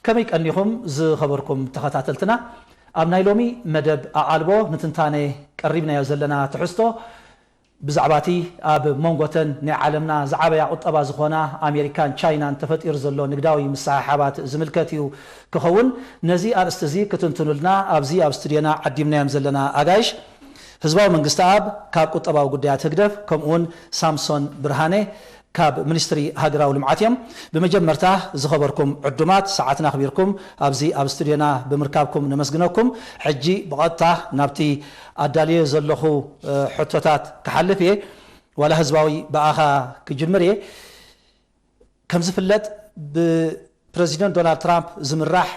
ከመይ ቀኒኹም ዝኸበርኩም ተኸታተልትና? ኣብ ናይ ሎሚ መደብ ኣቓልቦ ንትንታነ ቀሪብናዮ ዘለና ትሕዝቶ ብዛዕባ እቲ ኣብ መንጎተን ናይ ዓለምና ዝዓበያ ቁጠባ ዝኾና ኣሜሪካን ቻይናን ተፈጢሩ ዘሎ ንግዳዊ ምስሕሓባት ዝምልከት እዩ ክኸውን። ነዚ ኣርእስቲ እዚ ክትንትኑልና ኣብዚ ኣብ ስቱድዮና ዓዲምናዮም ዘለና ኣጋይሽ ህዝባዊ መንግስቲ ኣብ ካብ ቁጠባዊ ጉዳያት ህግደፍ ከምኡውን ሳምሶን ብርሃነ ካብ ሚኒስትሪ ሃገራዊ ልምዓት እዮም። ብመጀመርታ ዝኸበርኩም ዕዱማት ሰዓትና ኣኽቢርኩም ኣብዚ ኣብ ስቱድዮና ብምርካብኩም ነመስግነኩም። ሕጂ ብቐጥታ ናብቲ ኣዳልዮ ዘለኹ ሕቶታት ክሓልፍ እየ። ዋላ ህዝባዊ ብኣኻ ክጅምር እየ። ከም ዝፍለጥ ብፕረዚደንት ዶናልድ ትራምፕ ዝምራሕ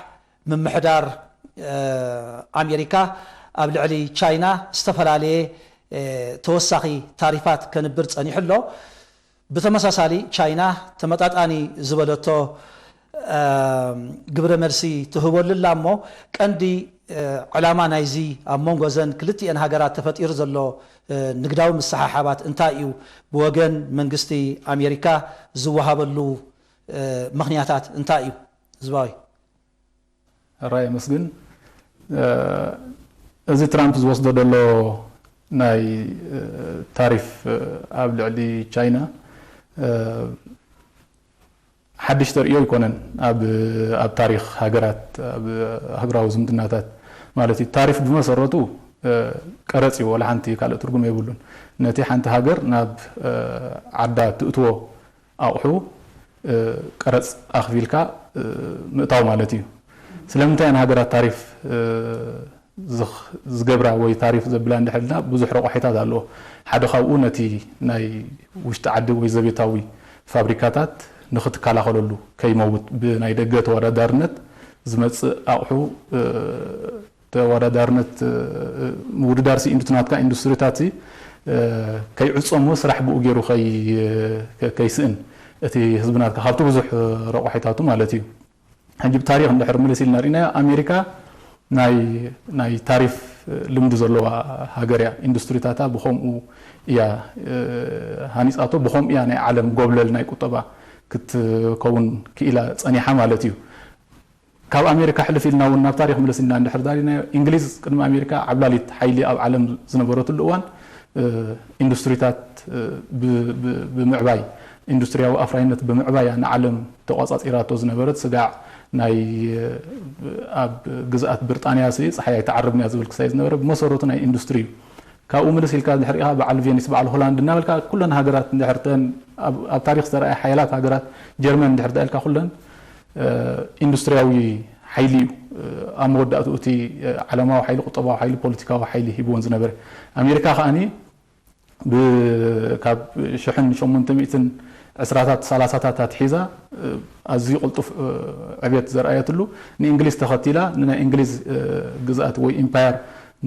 ምምሕዳር ኣሜሪካ ኣብ ልዕሊ ቻይና ዝተፈላለየ ተወሳኺ ታሪፋት ከንብር ጸኒሑ ኣሎ። ብተመሳሳሊ ቻይና ተመጣጣኒ ዝበለቶ ግብረ መልሲ ትህበሉ ኣላ እሞ ቀንዲ ዕላማ ናይዚ ኣብ መንጎ ዘን ክልቲኤን ሃገራት ተፈጢሩ ዘሎ ንግዳዊ ምስሕሓባት እንታይ እዩ? ብወገን መንግስቲ ኣሜሪካ ዝወሃበሉ ምኽንያታት እንታይ እዩ? ህዝባዊ ራይ መስግን እዚ ትራምፕ ዝወስዶ ዘሎ ናይ ታሪፍ ኣብ ልዕሊ ቻይና ሓድሽ ተርእዮ ኣይኮነን። ኣብ ኣብ ታሪኽ ሃገራት ኣብ ሃገራዊ ዝምድናታት ማለት እዩ። ታሪፍ ብመሰረቱ ቀረጽ እዩ፣ ወላ ሓንቲ ካልእ ትርጉም የብሉን። ነቲ ሓንቲ ሃገር ናብ ዓዳ ትእትዎ ኣቑሑ ቀረጽ ኣኽፊልካ ምእታው ማለት እዩ። ስለምንታይ እየን ሃገራት ታሪፍ ዝገብራ ወይ ታሪፍ ዘብላ እንድሕር ኢልና ብዙሕ ረቋሒታት ኣለዎ። ሓደ ካብኡ ነቲ ናይ ውሽጢ ዓዲ ወይ ዘቤታዊ ፋብሪካታት ንኽትከላኸለሉ ከይመውት ብናይ ደገ ተወዳዳርነት ዝመፅእ ኣቑሑ ተወዳዳርነት ምውድዳር ሲ ኢንዱስትሪ ናትካ ኢንዱስትሪታት ሲ ከይዕፀሙ ስራሕ ብኡ ገይሩ ከይስእን እቲ ህዝቢ ናትካ ካብቲ ብዙሕ ረቋሒታቱ ማለት እዩ። ሕጂ ብታሪኽ እንድሕር ምልስ ኢልና ርኢናዮ ኣሜሪካ ናይ ናይ ታሪፍ ልምዲ ዘለዋ ሃገር እያ። ኢንዱስትሪታታ ብኸምኡ እያ ሃኒፃቶ፣ ብኸምኡ እያ ናይ ዓለም ጎብለል ናይ ቁጠባ ክትከውን ክኢላ ፀኒሓ ማለት እዩ። ካብ ኣሜሪካ ሕልፍ ኢልና እውን ናብ ታሪኽ ምልስ ኢልና እንድሕር ዳሪናዮ እንግሊዝ ቅድሚ ኣሜሪካ ዓብላሊት ሓይሊ ኣብ ዓለም ዝነበረትሉ እዋን ኢንዱስትሪታት ብምዕባይ ኢንዱስትሪያዊ ኣፍራይነት ብምዕባይ እያ ንዓለም ተቋፃፂራቶ ዝነበረት። ስጋዕ ናይ ኣብ ግዝኣት ብርጣንያ ሲ ፀሓይ ኣይትዓርብን እያ ዝብል ክሳይ ዝነበረ ብመሰረቱ ናይ ኢንዱስትሪ እዩ። ካብኡ ምልስ ኢልካ ድሕር ኢኻ በዓል ቬኒስ በዓል ሆላንድ እናበልካ ኩለን ሃገራት እንድሕርተን ኣብ ታሪክ ዝተረኣየ ሓያላት ሃገራት ጀርመን እንድሕር ዳኢልካ ኩለን ኢንዱስትሪያዊ ሓይሊ እዩ ኣብ መወዳእትኡ እቲ ዓለማዊ ሓይሊ ቁጠባዊ ሓይሊ ፖለቲካዊ ሓይሊ ሂብዎን ዝነበረ። ኣሜሪካ ከኣኒ ካብ ሽሕን ሸሞንተ ሚእትን ዕስራታት ሰላሳታት ኣትሒዛ ኣዝዩ ቅልጡፍ ዕብየት ዘርኣየትሉ ንእንግሊዝ ተኸቲላ ንናይ እንግሊዝ ግዝኣት ወይ ኢምፓየር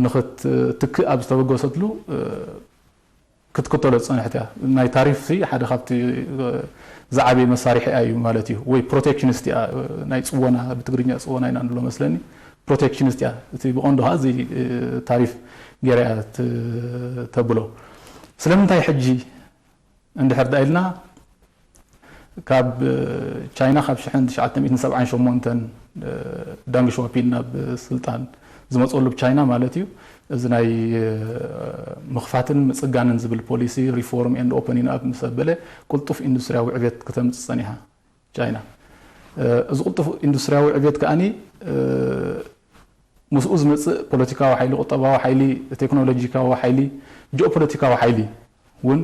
ንኽትትክእ ኣብ ዝተበገሰትሉ ክትክተሎ ዝፀንሐት እያ። ናይ ታሪፍ ሲ ሓደ ካብቲ ዝዓበየ መሳሪሒ እዩ ማለት እዩ። ወይ ፕሮቴክሽኒስት እያ፣ ናይ ፅወና ብትግርኛ ፅወና ኢና ንብሎ መስለኒ። ፕሮቴክሽኒስት እያ። እቲ ብቐንዱ ከዓ እዚ ታሪፍ ገይራ እያ ተብሎ። ስለምንታይ ሕጂ እንድሕር ዳ ኢልና ካብ ቻይና ካብ ሽሕን ትሽዓተ ሚእትን ሰብዓን ሸሞንተን ዳንግ ሾፒን ናብ ስልጣን ዝመፀሉ ብቻይና ማለት እዩ። እዚ ናይ ምኽፋትን ምፅጋንን ዝብል ፖሊሲ reform and opening up ምስ ኣበለ ቅልጡፍ ኢንዱስትሪያዊ ዕብየት ክተምፅእ ፀኒሓ ቻይና። እዚ ቅልጡፍ ኢንዱስትሪያዊ ዕብየት ከኣኒ ምስኡ ዝመፅእ ፖለቲካዊ ሓይሊ፣ ቁጠባዊ ሓይሊ፣ ቴክኖሎጂካዊ ሓይሊ፣ ጂኦፖለቲካዊ ሓይሊ እውን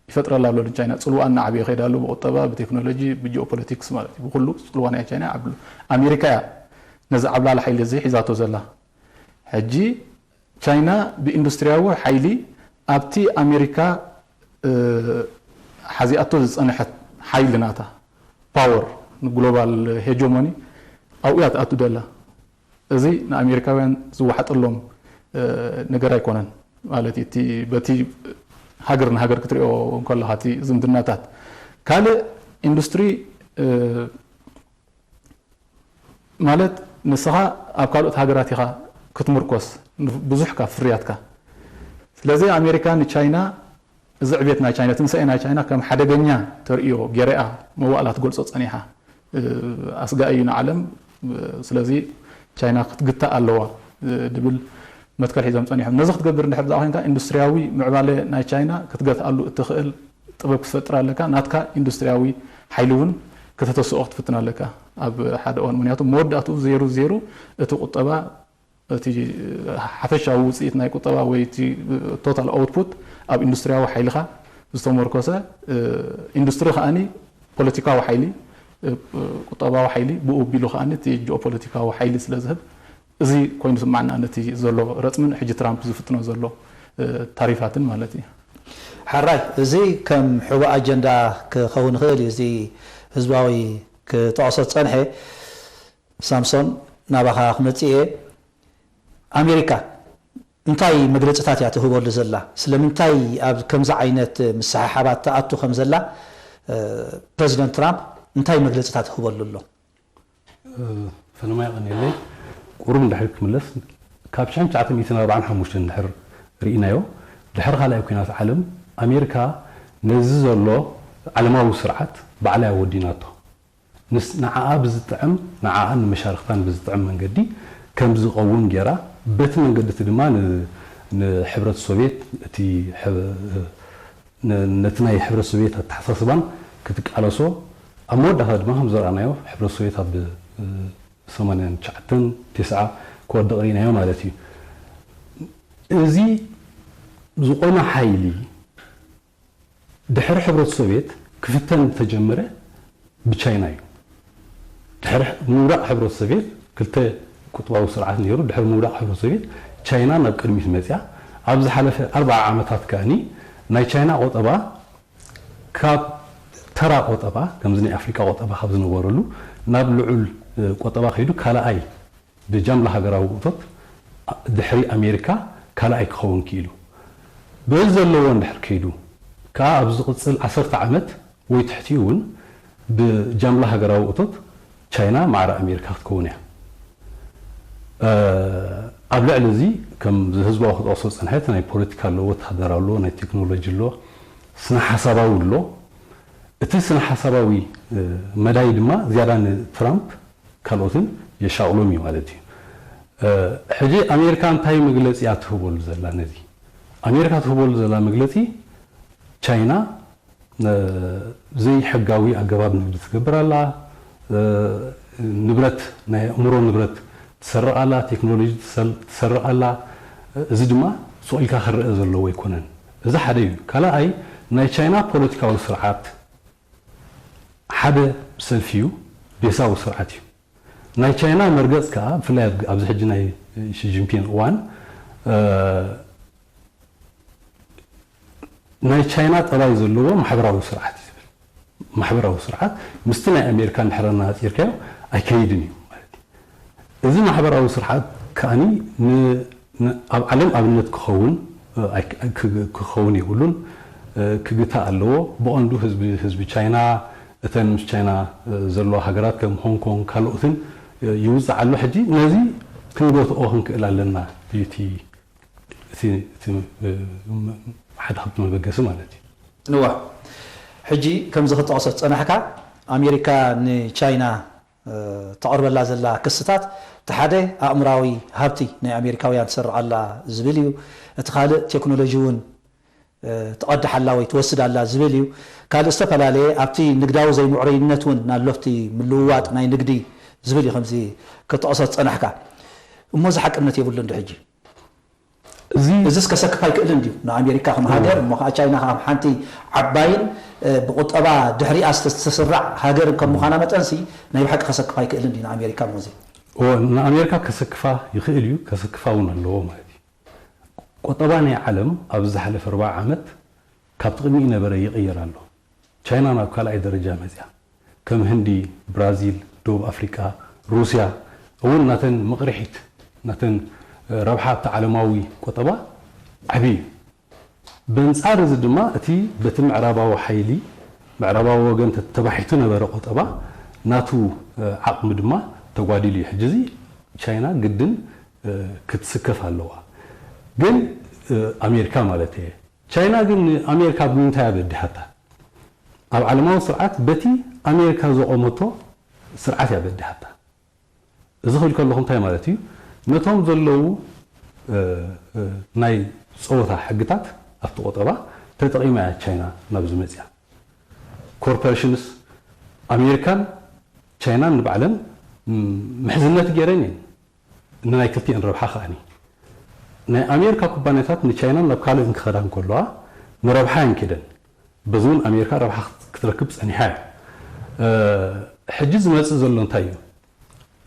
ይፈጥረላ ኣሎ ንቻይና። ፅልዋ እናዓበየ ይኸይድ ኣሎ ብቁጠባ፣ ብቴክኖሎጂ፣ ብጂኦፖለቲክስ ማለት እዩ። ብኩሉ ፅልዋ ናይ ቻይና ይዓቢ ኣሎ። ኣሜሪካ እያ ነዚ ዓብላሊ ሓይሊ እዚ ሒዛቶ ዘላ። ሕጂ ቻይና ብኢንዱስትሪያዊ ሓይሊ ኣብቲ ኣሜሪካ ሓዚኣቶ ዝፀንሐት ሓይሊ ናታ ፓወር ንግሎባል ሄጆሞኒ ኣብኡ እያ ትኣቱ ደላ። እዚ ንኣሜሪካውያን ዝወሓጠሎም ነገር ኣይኮነን ማለት እዩ። በቲ ሃገር ንሃገር ክትሪኦ እንከለኻ እቲ ዝምድናታት ካልእ ኢንዱስትሪ ማለት ንስኻ ኣብ ካልኦት ሃገራት ኢኻ ክትምርኮስ ብዙሕ ካብ ፍርያትካ። ስለዚ ኣሜሪካ ንቻይና እዚ ዕብየት ናይ ቻይና ትንሳኤ ናይ ቻይና ከም ሓደገኛ ተርእዮ ገይራ እያ መዋእላ ትገልጾ ጸኒሓ። ኣስጋኢ እዩ ንዓለም። ስለዚ ቻይና ክትግታእ ኣለዋ ዝብል መትከል ሒዞም ጸኒሖም። ነዚ ክትገብር እንድሕር ደኣ ኮይንካ ኢንዱስትሪያዊ ምዕባለ ናይ ቻይና ክትገትኣሉ እትኽእል ጥበብ ክትፈጥር ኣለካ። ናትካ ኢንዱስትሪያዊ ሓይሊ እውን ከተተስኦ ክትፍትን ኣለካ ኣብ ሓደ እዋን። ምክንያቱ መወዳእትኡ ዜሩ ዜሩ እቲ ቁጠባ፣ እቲ ሓፈሻዊ ውፅኢት ናይ ቁጠባ ወይ እቲ ቶታል ኣውትፑት ኣብ ኢንዱስትሪያዊ ሓይልኻ ዝተመርኮሰ፣ ኢንዱስትሪ ከኣኒ ፖለቲካዊ ሓይሊ፣ ቁጠባዊ ሓይሊ፣ ብኡ ኣቢሉ ከኣኒ እቲ ጂኦፖለቲካዊ ሓይሊ ስለ ዝህብ፣ እዚ ኮይኑ ስማዕና ነቲ ዘሎ ረጽምን ሕጂ ትራምፕ ዝፍትኖ ዘሎ ታሪፋትን ማለት እዩ። ሕራይ፣ እዚ ከም ሕቡእ ኣጀንዳ ክኸውን ይኽእል እዩ። እዚ ህዝባዊ ክጠቕሶ ዝጸንሐ ሳምሶን፣ ናባኻ ክመጽእ እየ። ኣሜሪካ እንታይ መግለጽታት እያ ትህበሉ ዘላ? ስለምንታይ ኣብ ከምዚ ዓይነት ምስሕሓባት ትኣቱ ከም ዘላ ፕረዚደንት ትራምፕ እንታይ መግለጽታት ይህበሉ ኣሎ? ፈለማ የቐንየለይ። ቁሩብ እንድሕር ክምለስ፣ ካብ ሽሕን ትሽዓተ ሚእትን ኣርባዓን ሓሙሽተን እንድሕር ርኢናዮ፣ ድሕሪ ካልኣይ ኩናት ዓለም ኣሜሪካ ነዚ ዘሎ ዓለማዊ ስርዓት ባዕላ እያ ወዲናቶ። ንስ ንዓኣ ብዝጥዕም፣ ንዓኣን ንመሻርኽታን ብዝጥዕም መንገዲ ከም ዝቐውም ገይራ፣ በቲ መንገዲ እቲ ድማ ንሕብረት ሶቭየት እቲ ነቲ ናይ ሕብረት ሶቭየት ኣተሓሳስባን ክትቃለሶ፣ ኣብ መወዳእታ ድማ ከም ዘርኣናዮ ሕብረት ሶቭየት ኣብ ሰማንያን ትሽዓተን፣ ተስዓ ክወድቕ ርኢናዮ ማለት እዩ። እዚ ዝቖመ ሓይሊ ድሕሪ ሕብረት ሶቭየት ክፍተን ዝተጀመረ ብቻይና እዩ። ድሕሪ ምውዳቕ ሕብረት ሶቭየት ክልተ ቁጥባዊ ስርዓት ነይሩ። ድሕሪ ምውዳቕ ሕብረት ሶቭየት ቻይና ናብ ቅድሚት መፅያ። ኣብ ዝሓለፈ ኣርባዓ ዓመታት ከኣኒ ናይ ቻይና ቆጠባ ካብ ተራ ቆጠባ ከምዚ ናይ ኣፍሪቃ ቆጠባ ካብ ዝነበረሉ ናብ ልዑል ቆጠባ ከይዱ ካልኣይ ብጃምላ ሃገራዊ እቶት ድሕሪ ኣሜሪካ ካልኣይ ክኸውን ክኢሉ። በዚ ዘለዎ እንድሕር ከይዱ ከዓ ኣብ ዝቕፅል ዓሰርተ ዓመት ወይ ትሕቲኡ እውን ብጃምላ ሃገራዊ እቶት ቻይና ማዕረ ኣሜሪካ ክትከውን እያ። ኣብ ልዕሊ እዚ ከም ህዝባዊ ክጠቕሶ ዝፀንሐ እቲ ናይ ፖለቲካ ኣሎ፣ ወታደራዊ ኣሎ፣ ናይ ቴክኖሎጂ ኣሎ፣ ስነ ሓሳባዊ ኣሎ። እቲ ስነ ሓሳባዊ መዳይ ድማ ዝያዳ ንትራምፕ ካልኦትን የሻቕሎም እዩ ማለት እዩ። ሕጂ ኣሜሪካ እንታይ መግለፂ እያ ትህበሉ ዘላ ነዚ? ኣሜሪካ ትህበሉ ዘላ መግለፂ ቻይና ዘይሕጋዊ ኣገባብ ንግዲ ትገብር ኣላ፣ ንብረት ናይ ኣእምሮ ንብረት ትሰርቕ ኣላ፣ ቴክኖሎጂ ትሰርቕ ኣላ። እዚ ድማ ሱቕ ኢልካ ክረአ ዘለዎ ኣይኮነን። እዚ ሓደ እዩ። ካልኣይ ናይ ቻይና ፖለቲካዊ ስርዓት ሓደ ሰልፊ እዩ፣ ቤሳዊ ስርዓት እዩ። ናይ ቻይና መርገፅ ከዓ ብፍላይ ኣብዚ ሕጂ ናይ ሺጂንፒን እዋን ናይ ቻይና ጠባይ ዘለዎ ማሕበራዊ ስርዓት እዩ ዝብል። ማሕበራዊ ስርዓት ምስቲ ናይ ኣሜሪካ እንድሕር ኣነፃፂርካዮ ኣይከይድን እዩ ማለት እዩ። እዚ ማሕበራዊ ስርዓት ከኣኒ ኣብ ዓለም ኣብነት ክኸውን ክኸውን የብሉን፣ ክግታ ኣለዎ። ብቐንዱ ህዝቢ ህዝቢ ቻይና እተን ምስ ቻይና ዘለዋ ሃገራት ከም ሆንግ ኮንግ ካልኦትን ይውፅእ ኣሎ። ሕጂ ነዚ ክንጎትኦ ክንክእል ኣለና እዩ እቲ እቲ እቲ ሓደ ካብቲ መበገሲ ማለት እዩ። ንዋ ሕጂ ከምዚ ክጠቕሶ ዝፀናሕካ ኣሜሪካ ንቻይና ተቕርበላ ዘላ ክስታት እቲ ሓደ ኣእምራዊ ሃብቲ ናይ ኣሜሪካውያን ትሰርቕ ኣላ ዝብል እዩ። እቲ ካልእ ቴክኖሎጂ እውን ትቐድሕ ኣላ ወይ ትወስድ ኣላ ዝብል እዩ። ካልእ ዝተፈላለየ ኣብቲ ንግዳዊ ዘይምዕሩይነት እውን ናሎፍቲ ምልውዋጥ ናይ ንግዲ ዝብል እዩ ከምዚ ክትጠቕሶ ዝፀናሕካ። እሞ እዚ ሓቅነት የብሉን ዶ ሕጂ? እዚ እስከ ሰክፍ ኣይክእልን ድዩ ንኣሜሪካ ከም ሃገር እሞ ከዓ ቻይና ከም ሓንቲ ዓባይን ብቁጠባ ድሕሪኣ ዝተስራዕ ሃገርን ከም ምዃና መጠንሲ ናይ ብሓቂ ከሰክፍ ኣይክእልን ድዩ ንኣሜሪካ እሞ እዚ? እዎ ንኣሜሪካ ከሰክፋ ይኽእል እዩ፣ ከሰክፋ እውን ኣለዎ ማለት እዩ። ቆጠባ ናይ ዓለም ኣብዚ ዝሓለፈ ኣርባዓ ዓመት ካብ ጥቕሚ ነበረ ይቕየር ኣሎ። ቻይና ናብ ካልኣይ ደረጃ መፅያ። ከም ህንዲ፣ ብራዚል፣ ደቡብ ኣፍሪቃ፣ ሩስያ እውን ናተን መቕርሒት ናተን ረብሓ ኣብቲ ዓለማዊ ቆጠባ ዓብዪ እዩ። በንጻር እዚ ድማ እቲ በቲ ምዕራባዊ ሓይሊ ምዕራባዊ ወገን ተባሒቱ ነበረ ቆጠባ ናቱ ዓቕሚ ድማ ተጓዲሉ እዩ። ሕጂ እዚ ቻይና ግድን ክትስከፍ ኣለዋ። ግን ኣሜሪካ ማለት እየ። ቻይና ግን ንኣሜሪካ ብምንታይ እያ በዲሃታ? ኣብ ዓለማዊ ስርዓት በቲ ኣሜሪካ ዘቖመቶ ስርዓት እያ በዲሃታ። እዚ ክብል ከለኹ እንታይ ማለት እዩ? ነቶም ዘለዉ ናይ ፀወታ ሕግታት ኣብቲ ቆጠባ ተጠቒማ እያ ቻይና ናብዚ መፅያ። ኮርፖሬሽንስ ኣሜሪካን ቻይናን ንባዕለን ምሕዝነት ገይረን እየን። ንናይ ክልቲኤን ረብሓ ከኣኒ ናይ ኣሜሪካ ኩባንያታት ንቻይናን ናብ ካልእ እንክኸዳ እንከለዋ ንረብሓ እየን ከይደን። በዚ እውን ኣሜሪካ ረብሓ ክትረክብ ፀኒሓ እያ። ሕጂ ዝመፅእ ዘሎ እንታይ እዩ?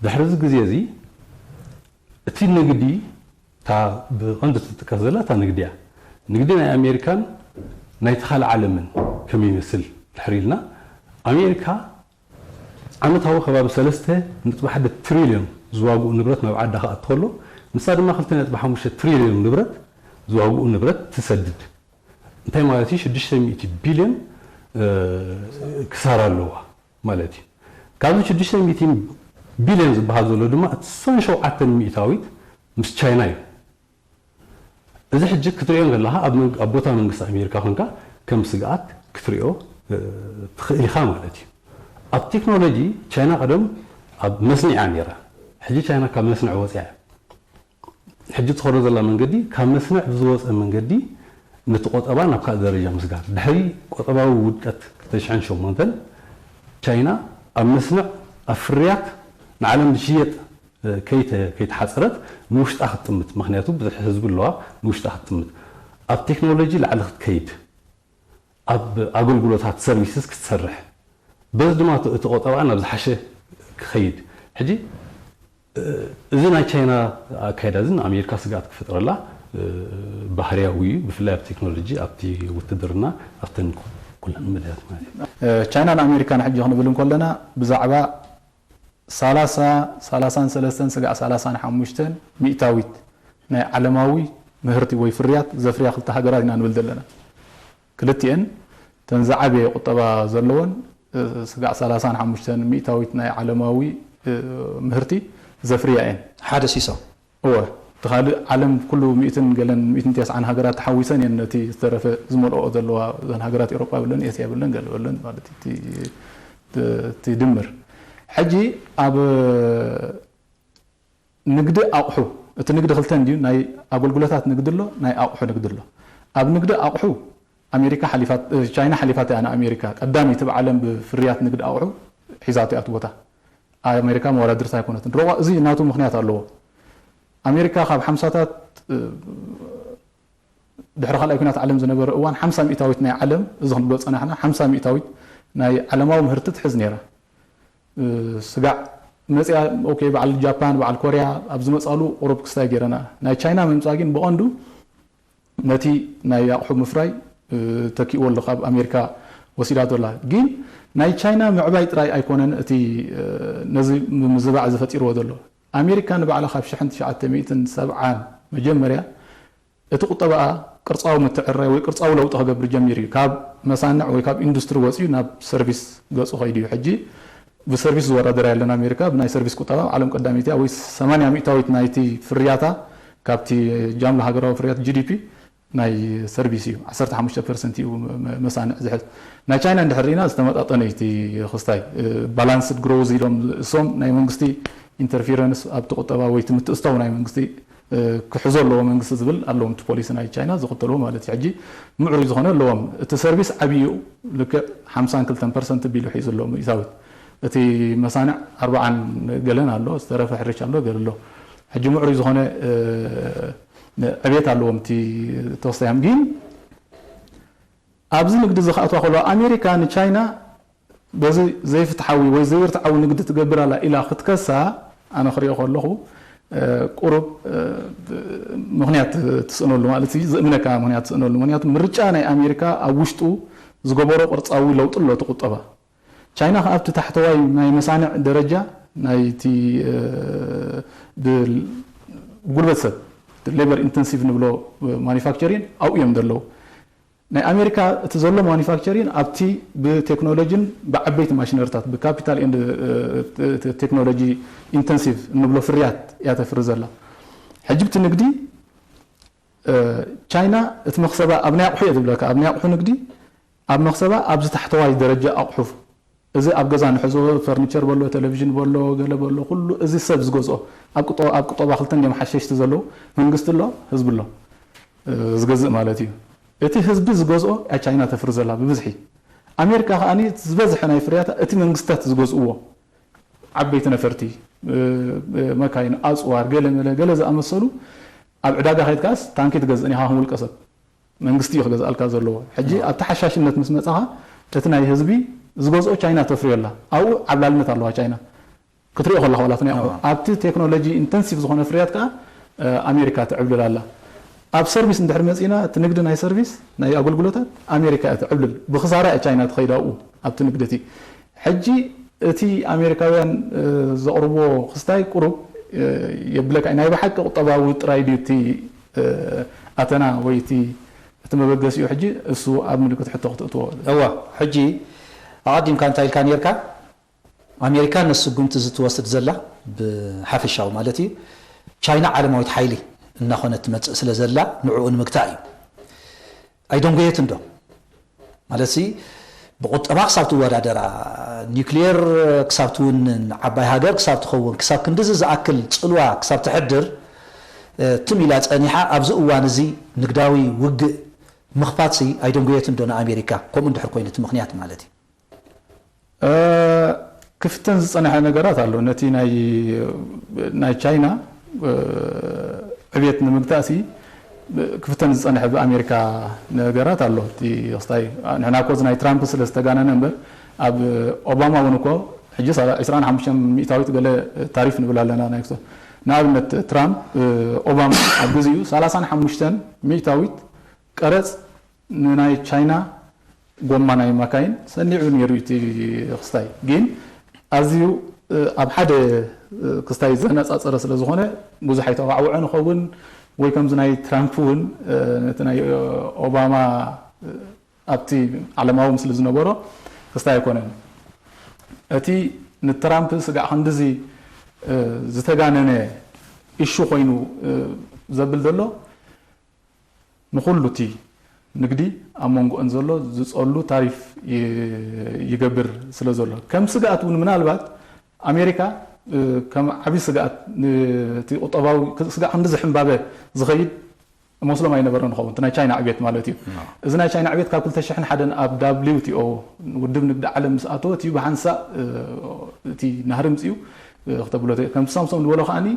ድሕሪ እዚ ግዜ እዚ እቲ ንግዲ እታ ብቐንዱ ትጥቀስ ዘላ እታ ንግዲ እያ። ንግዲ ናይ ኣሜሪካን ናይ ተኻለ ዓለምን ከመይ ይመስል ድሕሪ ኢልና ኣሜሪካ ዓመታዊ ከባቢ ሰለስተ ነጥቢ ሓደ ትሪልዮን ዝዋግኡ ንብረት ናብ ዓዳ ክኣቱ ከሎ ንሳ ድማ ክልተ ነጥቢ ሓሙሽተ ትሪልዮን ንብረት ዝዋግኡ ንብረት ትሰድድ። እንታይ ማለት እዩ? ሽዱሽተ ሚእቲ ቢልዮን ክሳራ ኣለዋ ማለት እዩ። ካብዚ ሽዱሽተ ሚእቲ ቢልዮን ዝበሃል ዘሎ ድማ እቲ ሰብዓን ሸውዓተን ሚእታዊት ምስ ቻይና እዩ። እዚ ሕጂ ክትሪኦ ከለኻ ኣብ መንግ- ኣብ ቦታ መንግስቲ ኣሜሪካ ኮንካ ከም ስግኣት ክትሪኦ እ፣ ትኽእል ኢኻ ማለት እዩ። ኣብ ቴክኖሎጂ ቻይና ቀደም ኣብ መስንዕ እያ ነይራ። ሕጂ ቻይና ካብ መስንዕ ወፂኣ እያ። ሕጂ ትኸዶ ዘላ መንገዲ ካብ መስንዕ ብዝወፀ መንገዲ ነቲ ቆጠባ ናብ ካልእ ደረጃ ምስጋር። ድሕሪ ቆጠባዊ ውድቀት ክልተ ሽሕን ሸሞንተን ቻይና ኣብ መስንዕ ኣብ ፍርያት ንዓለም ዝሽየጥ ከይተ- ከይተሓፀረት ንውሽጣ ክትጥምት፣ ምክንያቱ ብዙሕ ህዝቢ ኣለዋ፣ ንውሽጣ ክትጥምት፣ ኣብ ቴክኖሎጂ ላዕሊ ክትከይድ፣ ኣብ ኣገልግሎታት ሰርቪስስ ክትሰርሕ፣ በዚ ድማ እቲ እቲ ቆጠባ ናብ ዝሓሸ ክኸይድ። ሕጂ እዚ ናይ ቻይና ኣካይዳ እዚ ንኣሜሪካ ስግኣት ክፈጥረላ ባህርያዊ እዩ፣ ብፍላይ ኣብ ቴክኖሎጂ፣ ኣብቲ ውትድርና፣ ኣብተን ኩለን መዳያት ማለት እዩ። ቻይናን ኣሜሪካን ሕጂ ክንብል እንከለና ብዛዕባ ሰላሳ፣ ሰላሳን ሰለስተን ስጋዕ ሰላሳን ሓሙሽተን ሚእታዊት ናይ ዓለማዊ ምህርቲ ወይ ፍርያት ዘፍርያ ክልተ ሃገራት ኢና ንብል ዘለና። ክልቲኤን እተን ዝዓበየ ቁጠባ ዘለወን ስጋዕ ሰላሳን ሓሙሽተን ሚእታዊት ናይ ዓለማዊ ምህርቲ ዘፍርያ እየን። ሓደ ሲሶ። እወ፣ እቲ ካልእ ዓለም ኩሉ ሚእትን ገለን ሚእትን ተስዓን ሃገራት ተሓዊሰን እየን ነቲ ዝተረፈ ዝመልኦ ዘለዋ እዘን ሃገራት ኤውሮጳ ይብለን ኤስያ ይብለን ገለ ይብለን ማለት እዩ። እቲ ድምር ሕጂ ኣብ ንግዲ ኣቑሑ፣ እቲ ንግዲ ክልተ እንድዩ፣ ናይ ኣገልግሎታት ንግዲ ኣሎ፣ ናይ ኣቑሑ ንግዲ ኣሎ። ኣብ ንግዲ ኣቑሑ ኣሜሪካ ሓሊፋት ቻይና ሓሊፋት እያ ንኣሜሪካ። ቀዳመይቲ ብዓለም ብፍርያት ንግዲ ኣቑሑ ሒዛቶ እያ እቲ ቦታ። ኣሜሪካ መወዳድርታ ኣይኮነትን። ሮቋ እዚ ናቱ ምክንያት ኣለዎ። ኣሜሪካ ካብ ሓምሳታት ድሕሪ ካልኣይ ኩናት ዓለም ዝነበረ እዋን ሓምሳ ሚእታዊት ናይ ዓለም፣ እዚ ክንብሎ ዝጸናሕና ሓምሳ ሚእታዊት ናይ ዓለማዊ ምህርቲ ትሕዝ ነይራ። ስጋዕ መጽያ፣ ኦኬ፣ በዓል ጃፓን፣ በዓል ኮርያ ኣብ ዝመጻሉ ቁሩብ ክስታይ ገይረና። ናይ ቻይና ምምጻእ ግን ብቐንዱ ነቲ ናይ ኣቑሑ ምፍራይ ተኪእዎ ኣሎ፣ ካብ ኣሜሪካ ወሲዳቶ ኣላ። ግን ናይ ቻይና ምዕባይ ጥራይ ኣይኮነን እቲ ነዚ ምዝባዕ ዝፈጢርዎ ዘሎ። ኣሜሪካ ንባዕላ ካብ ሽሕን ትሽዓተ ሚእትን ሰብዓን መጀመርያ እቲ ቁጠባኣ ቅርጻዊ ምትዕርራይ ወይ ቅርጻዊ ለውጢ ክገብር ጀሚሩ እዩ። ካብ መሳንዕ ወይ ካብ ኢንዱስትሪ ወጺኡ ናብ ሰርቪስ ገጹ ከይዱ እዩ። ሕጂ ብሰርቪስ ዝወዳደር የለን ኣሜሪካ፣ ብናይ ሰርቪስ ቁጠባ ዓለም ቀዳመይቲ እያ። ወይ ሰማንያ ሚእታዊት ናይቲ ፍርያታ ካብቲ ጃምላ ሃገራዊ ፍርያት ጂ ዲ ፒ ናይ ሰርቪስ እዩ። ዓሰርተ ሓሙሽተ ፐርሰንት እዩ መ- መሳንዕ ዝሕዝ። ናይ ቻይና እንድሕር ርኢና ዝተመጣጠነ እዩ እቲ ክስታይ። ባላንስድ ግሮውዝ ኢሎም እሶም ናይ መንግስቲ ኢንተርፊረንስ ኣብቲ ቁጠባ ወይ እቲ ምትእስታው ናይ መንግስቲ ክሕዞ ኣለዎ መንግስቲ ዝብል ኣለዎም። እቲ ፖሊሲ ናይ ቻይና ዝኽተልዎ ማለት እዩ። ሕጂ ምዕሩይ ዝኾነ ኣለዎም። እቲ ሰርቪስ ዓብዩ ልክዕ ሓምሳን ክልተን ፐርሰንት ቢሉ ሒዙ ኣሎ ሚእታዊት። እቲ መሳንዕ ኣርባዓን ገለን ኣሎ፣ ዝተረፈ ሕርሻ ኣሎ፣ ገለ ኣሎ። ሕጂ ምዕሩይ ዝኾነ ዕቤት ኣለዎም እቲ ተወስታዮም። ግን ኣብዚ ንግዲ እዚ ክኣትዋ ከለዋ ኣሜሪካ ንቻይና በዚ ዘይፍትሓዊ ወይ ዘይርትዓዊ ንግዲ ትገብር ኣላ ኢላ ክትከሳ ኣነ ክሪኦ ከለኹ ቁሩብ ምኽንያት ትስእነሉ ማለት እዩ፣ ዝእምነካ ምኽንያት ትስእነሉ። ምኽንያቱ ምርጫ ናይ ኣሜሪካ ኣብ ውሽጡ ዝገበሮ ቅርጻዊ ለውጢ ኣሎ እቲ ቁጠባ። ቻይና ከኣ ኣብቲ ታሕተዋይ ናይ መሳንዕ ደረጃ ናይቲ ብጉልበት ሰብ ሌበር ኢንተንሲቭ ንብሎ ማኒፋክቸሪን ኣብኡ እዮም ዘለዉ። ናይ ኣሜሪካ እቲ ዘሎ ማኒፋክቸሪን ኣብቲ ብቴክኖሎጂን ብዓበይቲ ማሽነሪታት ብካፒታል ኤንድ ቴክኖሎጂ ኢንተንሲቭ እንብሎ ፍርያት እያ ተፍሪ ዘላ። ሕጂ ብቲ ንግዲ ቻይና እቲ መኽሰባ ኣብ ናይ ኣቑሑ እየ ዝብለካ፣ ኣብ ናይ ኣቑሑ ንግዲ ኣብ መኽሰባ ኣብዚ ታሕተዋይ ደረጃ ኣቑሑ እዚ ኣብ ገዛ ንሕዞ ፈርኒቸር በሎ፣ ቴሌቪዥን በሎ፣ ገለ በሎ፣ ኩሉ እዚ ሰብ ዝገዝኦ፣ ኣብ ቁጠ-፣ ኣብ ቁጠባ ክልተ እንዲዮም ሓሸሽቲ ዘለዉ፣ መንግስቲ ኣሎ፣ ህዝቢ ኣሎ፣ እ፣ ዝገዝእ ማለት እዩ። እቲ ህዝቢ ዝገዝኦ እያ ቻይና ተፍሪ ዘላ ብብዝሒ። ኣሜሪካ ከኣ ዝበዝሐ ናይ ፍርያታ እቲ መንግስታት ዝገዝእዎ፣ ዓበይቲ ነፈርቲ፣ እ፣ እ፣ መካይን፣ ኣጽዋር፣ ገለ መለ፣ ገለ ዝኣመሰሉ ኣብ ዕዳጋ ከይድካስ ታንኪ ትገዝእን ኢኻ ከም ውልቀ ሰብ። መንግስቲ እዩ ክገዝኣልካ ዘለዎ። ሕጂ ኣብቲ ሓሻሽነት ምስ መጻኻ እቲ ናይ ህዝቢ ዝገዝኦ ቻይና ተፍርዮ ኣላ። ኣብኡ ዓብላልነት ኣለዋ ቻይና። ክትሪኦ ከለኻ ዋላ እቲ ናይ ኣዎ። ኣብቲ ቴክኖሎጂ ኢንተንሲቭ ዝኾነ ፍርያት ከኣ፣ እ፣ ኣሜሪካ ትዕብልል ኣላ። ኣብ ሰርቪስ እንድሕር መጺና፣ እቲ ንግዲ ናይ ሰርቪስ፣ ናይ ኣገልግሎታት ኣሜሪካ እያ ትዕብልል። ብኽሳራ እያ ቻይና ትኸይድ ኣብኡ፣ ኣብቲ ንግዲ እቲ። ሕጂ እቲ ኣሜሪካውያን፣ እ፣ ዘቕርብዎ ክስታይ ቁሩብ፣ እ፣ የብለካ እዩ። ናይ ብሓቂ ቁጠባዊ ጥራይ ድዩ እቲ፣ እ፣ ኣተና ወይ እቲ፣ እቲ መበገሲኡ? ሕጂ እሱ ኣብ ምልክት ሕቶ ክትእትዎ። እዋ፣ ሕጂ ኣቐዲምካ እንታይ ኢልካ ኔርካ? ኣሜሪካ ነዚ ስጉምቲ እዚ ትወስድ ዘላ ብሓፈሻዊ ማለት እዩ፣ ቻይና ዓለማዊት ሓይሊ እናኾነት ትመጽእ ስለ ዘላ ንዕኡ ንምግታእ እዩ። ኣይደንጎየትን ዶ? ማለትሲ ብቁጠባ ክሳብ ትወዳደራ፣ ኒውክሊየር ክሳብ ትውንን፣ ዓባይ ሃገር ክሳብ ትኸውን፣ ክሳብ ክንድዚ ዝኣክል ጽልዋ ክሳብ ተሕድር፣ እ፣ ትም ኢላ ጸኒሓ ኣብዚ እዋን እዚ ንግዳዊ ውግእ ምኽፋትሲ ኣይደንጎየትን ዶ ንኣሜሪካ? ከምኡ እንድሕር ኮይኑ እቲ ምኽንያት ማለት እዩ። እ፣ ክፍተን ዝጸንሐ ነገራት ኣሎ። ነቲ ናይ፣ ናይ ቻይና፣ እ፣ ዕብየት ንምግታእሲ ክፍተን ዝጸንሐ ብኣሜሪካ ነገራት ኣሎ። እቲ ክስታይ ንሕና እኮ እዚ ናይ ትራምፕ ስለ ዝተጋነነ እምበር ኣብ ኦባማ እውን እኮ ሕጂ ዕስራን ሓሙሽተን ሚእታዊት ገለ ታሪፍ ንብል ኣለና ናይ ክስቶ-፣ ንኣብነት ትራምፕ፣ እ፣ ኦባማ ኣብ ግዜኡ ሰላሳን ሓሙሽተን ሚእታዊት ቀረጽ ንናይ ቻይና ጎማ ናይ ማካይን ሰኒዑ ነይሩ እቲ ክስታይ። ግን ኣዝዩ፣ እ፣ ኣብ ሓደ፣ እ፣ ክስታይ ዘነጻጸረ ስለ ዝኾነ ብዙሕ ኣይተዋዕውዐን ይኸውን ወይ ከምዚ ናይ ትራምፕ እውን፣ እ፣ ነቲ ናይ፣ እ፣ ኦባማ፣ እ፣ ኣብቲ ዓለማዊ ምስሊ ዝነበሮ ክስታይ ኣይኮነን። እቲ ንትራምፕ ስጋዕ ክንድዚ፣ እ፣ ዝተጋነነ ኢሹ ኮይኑ፣ እ፣ ዘብል ዘሎ ንኹሉ እቲ ንግዲ ኣብ መንጎአን ዘሎ ዝጸሉ ታሪፍ ይ-፣ ይገብር ስለ ዘሎ። ከም ስግኣት እውን ምናልባት ኣሜሪካ፣ እ፣ ከም ዓቢ ስግኣት ን-፣ እቲ ቁጠባዊ ክ-፣ ስጋዕ ክንዲ ዝሕምባበ ዝኸይድ መስሎም ኣይነበረን ንኸውን፣ እቲ ናይ ቻይና ዕብየት ማለት እዩ። ኖ። እዚ ናይ ቻይና ዕብየት ካብ ክልተ ሽሕን ሓደን ኣብ ዳብሊው ቲ ኦ ውድብ ንግዲ ዓለም ምስ ኣተወት እዩ ብሓንሳእ፣ እ፣ እቲ ናህሪ ምጽኡ፣ እ፣ ክተብሎ ተ-፣ ከምቲ ሳምሶም ዝበሎ ከኣኒ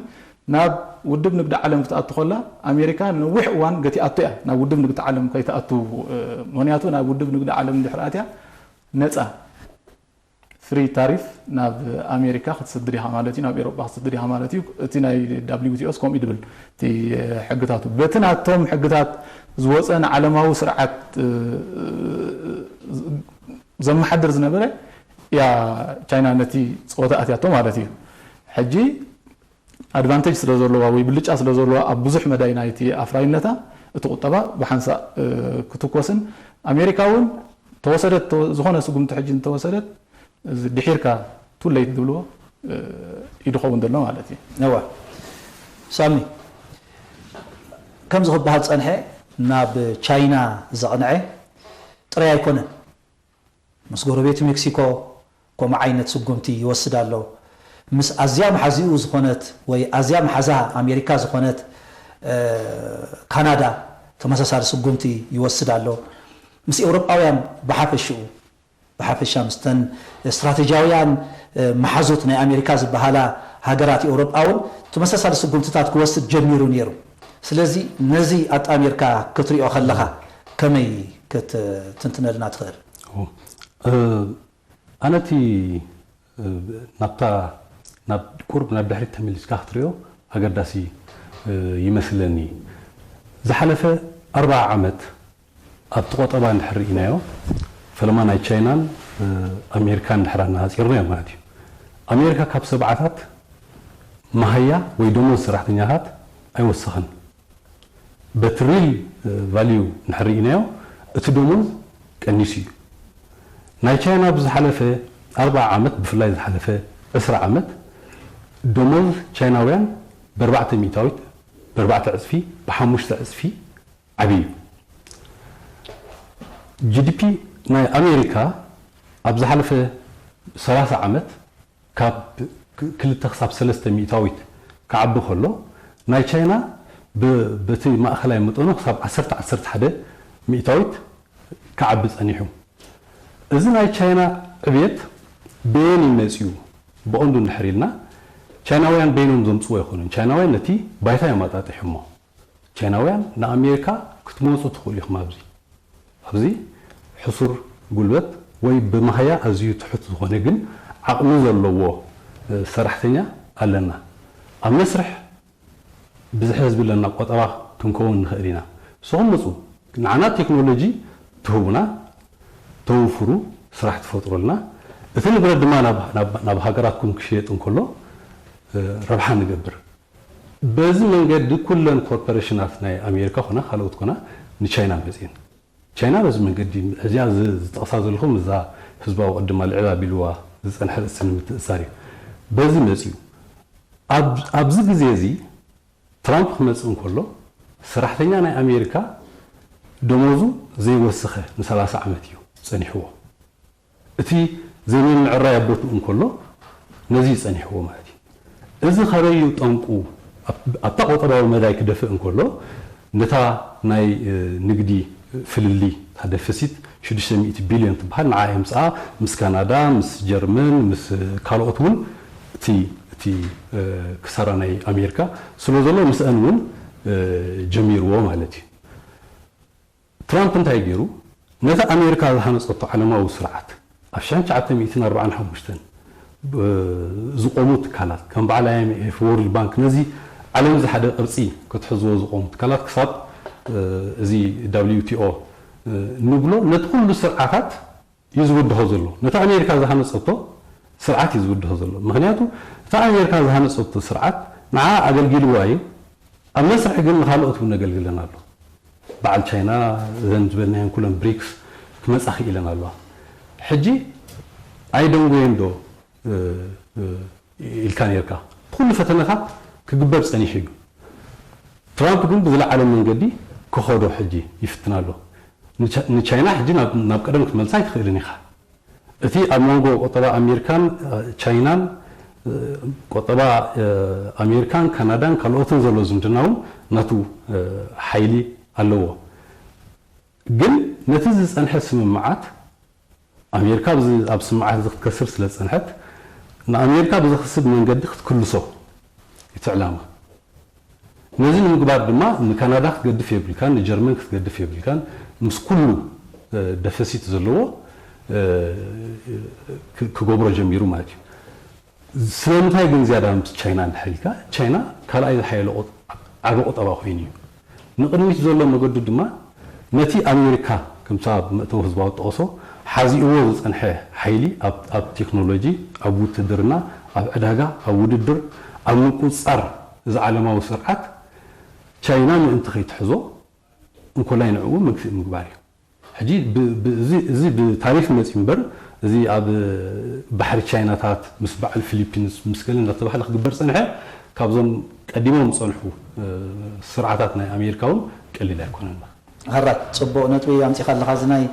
ናብ ውድብ ንግዲ ዓለም ክትኣቱ ከላ ኣሜሪካ ነዊሕ እዋን ገቲኣቶ እያ ናብ ውድብ ንግዲ ዓለም ከይትኣቱ፣ እ፣ ምኽንያቱ ናብ ውድብ ንግዲ ዓለም እንድሕር ኣትያ ነጻ ፍሪ ታሪፍ ናብ ኣሜሪካ ክትስድር ኢኻ ማለት እዩ፣ ናብ ኤሮጳ ክትስድር ኢኻ ማለት እዩ። እቲ ናይ ዳብሊው ቲ ኦስ ከምኡ እዩ ድብል እቲ ሕግታቱ። በቲ ናቶም ሕግታት ዝወፀ ንዓለማዊ ስርዓት፣ እ፣ ዘመሓድር ዝነበረ እያ ቻይና ነቲ ፀወታ ኣትያቶ ማለት እዩ። ሕጂ ኣድቫንቴጅ ስለ ዘለዋ ወይ ብልጫ ስለ ዘለዋ ኣብ ብዙሕ መዳይ ናይቲ ኣፍራይነታ እቲ ቁጠባ ብሓንሳእ፣ እ፣ ክትኮስን ኣሜሪካ እውን ተወሰደት፣ ተወ-፣ ዝኾነ ስጉምቲ ሕጂ እንተወሰደት እዚ ድሒርካ ቱ ሌት ዝብልዎ፣ እ፣ እዩ ዝኸውን ዘሎ ማለት እዩ። እዋ። ሳሚ፣ ከምዚ ክበሃል ጸንሐ ናብ ቻይና ዘቕንዐ ጥራይ ኣይኮነን። ምስ ጎረቤት ሜክሲኮ ከምኡ ዓይነት ስጉምቲ ይወስድ ኣሎ። ምስ ኣዝያ መሓዚኡ ዝኾነት ወይ ኣዝያ መሓዛ ኣሜሪካ ዝኾነት፣ እ፣ ካናዳ ተመሳሳሊ ስጉምቲ ይወስድ ኣሎ። ምስ ኤውሮጳውያን ብሓፈሽኡ፣ ብሓፈሻ ምስተን ስትራቴጂያውያን፣ እ፣ መሓዙት ናይ ኣሜሪካ ዝበሃላ ሃገራት ኤውሮጳ እውን ተመሳሳሊ ስጉምትታት ክወስድ ጀሚሩ ነይሩ። ስለዚ ነዚ ኣጣሚርካ ክትሪኦ ከለኻ ከመይ ክትትንትነልና ትኽእል? ኦ፣ እ፣ ኣነ እቲ፣ እ፣ ናብታ፣ ናብ ቁሩብ ናብ ድሕሪት ተመሊስካ ክትሪኦ ኣገዳሲ፣ እ፣ ይመስለኒ። ዝሓለፈ ኣርብዓ ዓመት ኣብቲ ቆጠባ እንድሕር ርኢናዮ፣ ፈለማ ናይ ቻይናን፣ እ፣ ኣሜሪካን እንድሕር ኣነጻጺርናዮ ማለት እዩ። ኣሜሪካ ካብ ሰብዓታት መሃያ ወይ ደሞዝ ሰራሕተኛታት ኣይወሰኸን። በቲ ሪል፣ እ፣ ቫልዩ እንድሕር ርኢናዮ፣ እቲ ደሞዝ ቀኒሱ እዩ። ናይ ቻይና ብዝሓለፈ ኣርብዓ ዓመት፣ ብፍላይ ዝሓለፈ ዕስራ ዓመት፣ ደሞዝ ቻይናውያን ብኣርባዕተ ሚእታዊት፣ ብኣርባዕተ ዕጽፊ፣ ብሓሙሽተ ዕጽፊ ዓብዩ እዩ። ጂ ዲ ፒ ናይ ኣሜሪካ ኣብ ዝሓለፈ ሰላሳ ዓመት ካብ ክልተ ክሳብ ሰለስተ ሚእታዊት ክዓቢ ከሎ፣ ናይ ቻይና ብ-፣ በቲ ማእኸላይ መጠኑ ክሳብ ዓሰርተ ዓሰርተ ሓደ ሚእታዊት ክዓቢ ጸኒሑ። እዚ ናይ ቻይና ዕብየት በየን እዩ መጺኡ? ብቐንዱ እንድሕር ኢልና፣ ቻይናውያን በይኖም ዘምጽዎ ኣይኮኑን። ቻይናውያን ነቲ ባይታ እዮም ኣጣጢሖሞ። ቻይናውያን ንኣሜሪካ ክትመጹ ትኽእሉ ኢኹም ኣብዚ፣ ኣብዚ ሕሱር ጉልበት ወይ ብማህያ ኣዝዩ ትሑት ዝኾነ ግን ዓቕሚ ዘለዎ፣ እ፣ ሰራሕተኛ ኣለና። ኣብ መስርሕ ብዝሒ ህዝቢ ኣለና፣ ቆጠባ ክንከውን ንኽእል ኢና። ንስኹም ምጹ፣ ንዓና ቴክኖሎጂ ትህቡና፣ ተውፍሩ፣ ስራሕ ትፈጥሩልና። እቲ ንብረት ድማ ናብ፣ ናብ፣ ናብ ሃገራትኩም ክሽየጥ እንከሎ፣ እ፣ ረብሓ ንገብር። በዚ መንገዲ ኩለን ኮርፖሬሽናት ናይ ኣሜሪካ ኮና ካልኦት ኮና ንቻይና መፅየን። ቻይና በዚ መንገዲ እዚኣ ዝ-፣ ዝጠቕሳ ዘለኹም እዛ ህዝባዊ ቅድማ ልዕል ኣቢልዋ ዝፀንሐ ርእሲ ንምትእሳር እዩ። በዚ መፅዩ። ኣብ-፣ ኣብዚ ግዜ እዚ ትራምፕ ክመፅእ እንከሎ ሰራሕተኛ ናይ ኣሜሪካ ደሞዙ ዘይወሰኸ ንሰላሳ ዓመት እዩ ፀኒሕዎ። እቲ ዘይምምዕራይ ኣብ ቦትኡ እንከሎ ነዚ እዩ ጸኒሕዎ ማለት እዩ። እዚ ካበይ እዩ ጠንቁ? ኣብ-፣ ኣብታ ቁጠባዊ መዳይ ክደፍእ እንከሎ ነታ ናይ፣ እ፣ ንግዲ ፍልልይ፣ እታ ደፍሲት ሽዱሽተ ሚእቲ ቢልዮን ትበሃል ንዓ የምጽኣ፣ ምስ ካናዳ፣ ምስ ጀርመን፣ ምስ ካልኦት እውን እቲ፣ እቲ፣ እ፣ ክሳራ ናይ ኣሜሪካ ስለ ዘሎ ምስአን እውን፣ እ፣ ጀሚርዎ ማለት እዩ። ትራምፕ እንታይ ገይሩ? ነቲ ኣሜሪካ ዝሃነጸቶ ዓለማዊ ስርዓት ኣብ ሽሕን ትሽዓተ ሚእትን ኣርባዓን ሓሙሽተን ብ-፣ ዝቖሙ ትካላት ከም በዓል ኣይ ኤም ኤፍ፣ ወርልድ ባንክ ነዚ ዓለም እዚ ሓደ ቅርጺ ክትሕዝዎ ዝቖሙ ትካላት ክሳብ፣ እ፣ እዚ ደብሊው ቲ ኦ፣ እ፣ ንብሎ ነቲ ኩሉ ስርዓታት እዩ ዝብድሆ ዘሎ። ነቲ ኣሜሪካ ዝሃነጸቶ ስርዓት እዩ ዝብድሆ ዘሎ። ምኽንያቱ እታ ኣሜሪካ ዝሃነጸቶ ስርዓት ንዓ ኣገልጊልዋ እዩ። ኣብ መስርሕ ግን ንኻልኦት እውን ነገልግለን ኣሎ። በዓል ቻይና እዘን ዝበልናየን ኩለን ብሪክስ ክመጻ ክኢለን ኣለዋ። ሕጂ ኣይደንጎየን ዶ፣ እ፣ እ፣ ኢልካ ነርካ? ኩሉ ፈተነታት ክግበር ጸኒሑ እዩ። ትራምፕ ግን ብዝለዓለ መንገዲ ክኸዶ ሕጂ ይፍትን ኣሎ። ንቻ-፣ ንቻይና ሕጂ ናብ፣ ናብ ቀደም ክትመልሳ ኣይትኽእልን ኢኻ። እቲ ኣብ መንጎ ቁጠባ ኣሜሪካን፣ እ፣ ቻይናን፣ እ፣ ቁጠባ፣ እ፣ ኣሜሪካን ካናዳን ካልኦትን ዘሎ ዝምድና እውን ናቱ፣ እ፣ ሓይሊ ኣለዎ። ግን ነቲ ዝጸንሐ ስምምዓት ኣሜሪካ ኣብዚ፣ ኣብ ስምምዓት እዚ ክትከስር ስለ ዝጸንሐት ንኣሜሪካ ብዘኽስብ መንገዲ ክትክልሶ እቲ ዕላማ። ነዚ ንምግባር ድማ ንካናዳ ክትገድፍ የብልካን፣ ንጀርመን ክትገድፍ የብልካን። ምስ ኩሉ፣ እ፣ ደፈሲት ዘለዎ፣ እ፣ ክ-፣ ክገብሮ ጀሚሩ ማለት እዩ። ስለምንታይ ግን ዝያዳ ምስ ቻይና እንድሕር ኢልካ፣ ቻይና ካልኣይ ዝሓየለ ቁጥ-፣ ዓቢ ቁጠባ ኮይኑ እዩ። ንቕድሚት ዘሎ መገዱ ድማ ነቲ ኣሜሪካ ከምታ መእተዊ ህዝባዊ ጠቕሶ ሓዚእዎ ዝጸንሐ ሓይሊ ኣብ፣ ኣብ ቴክኖሎጂ፣ ኣብ ውትድርና፣ ኣብ ዕዳጋ፣ ኣብ ውድድር፣ ኣብ ምቁጽጻር እዚ ዓለማዊ ስርዓት ቻይና ምእንቲ ከይትሕዞ እንኮላይ ንዕኡ መግፍኢ ምግባር እዩ። ሕጂ ብ-፣ ብ-፣ እዚ፣ እዚ ብታሪፍ መፂኡ እምበር፣ እዚ ኣብ ባሕሪ ቻይናታት ምስ በዓል ፊሊፒንስ ምስ ገለ እንዳተባህለ ክግበር ፀንሐ፣ ካብዞም ቀዲሞም ዝፀንሑ፣ እ፣ ስርዓታት ናይ ኣሜሪካ እውን ቀሊል ኣይኮነን። ሕራይ ፅቡቕ ነጥቢ ኣምፂኻ ኣለኻ። እዚ ናይ፣